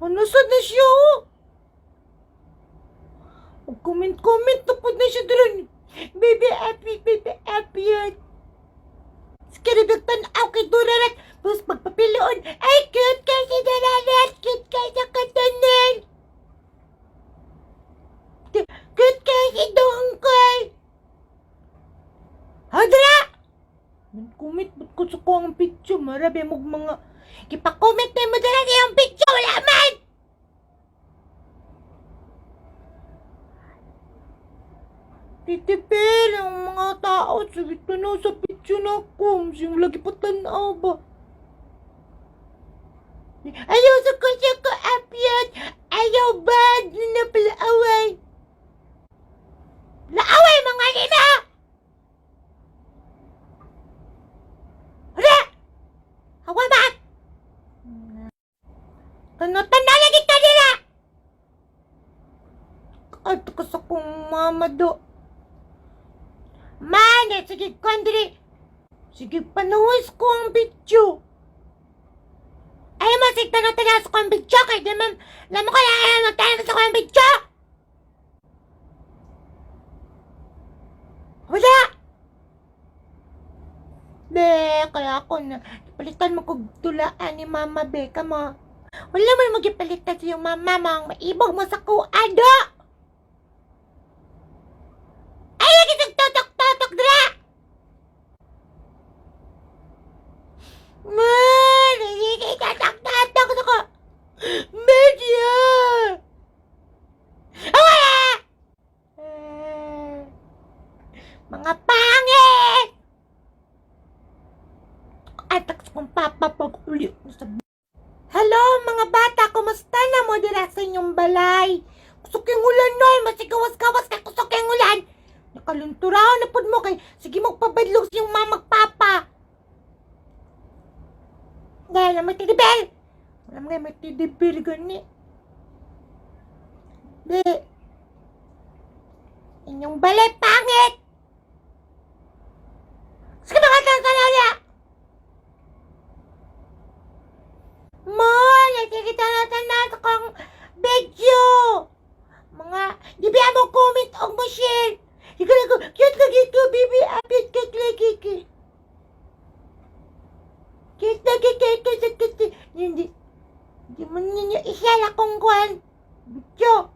Ano sad na siya oh? Comment-comment na po na siya dron. Baby happy, baby happy yan. Skaribig tanaw kay Durarat. Tapos pagpapiloon, ay cute kay si Durarat, cute kay sa katanan. Cute kay si Dongkoy. Hadra! Comment, ba't ko sa ko ang picture? Marabi mo mga... Kipa-comment na mo dala iyong picture, wala man! Titipil ang mga tao. Sige, tanaw sa picture na ako. Sing lagi pa tanaw ba? Ayaw sa ko siya ko apyat. Ayaw bad na pala away. Laaway mga nina! Hala! Hawa ba? Tanaw lagi ka nila! Ato ka sa kong mama do. Mane, sige, kandri. Sige, panuhis ko ang video. Ay mo, sige, tanaw-tanaw sa kong video. Kaya di man, alam mo kaya, ayaw mo, tanaw sa kong video. Wala! Be, kaya ako na, palitan mo kog tulaan ni Mama Becca mo. Wala mo magipalitan sa iyong mama mo, ang maibog mo sa kuado. Ay, lagi totok-totok dra! Ma, totok-totok ko. Medyo! Wala! Eh, mga pangit! Atak sa kong papa pag uli ko sa. Hello mga bata, kumusta na mo dira sa inyong balay? Kusok yung ulan noy, masigawas-gawas kay kusok yung ulan. Nakalunturaw na pud mo kay sige magpabadlog sa iyong mama papa. Dahil na may tidibel. Wala mga may tidibel gani. Di. Inyong balay pangit. Sige mga tantanaya. Ma, nakikita natin na sa kong video. Mga, di ba mo comment o mo share? Ikaw ko, cute lagi ko, baby, apit ka lagi ko. Cute lagi ka, cute, cute, hindi, hindi mo ninyo i-share akong kwan. Video.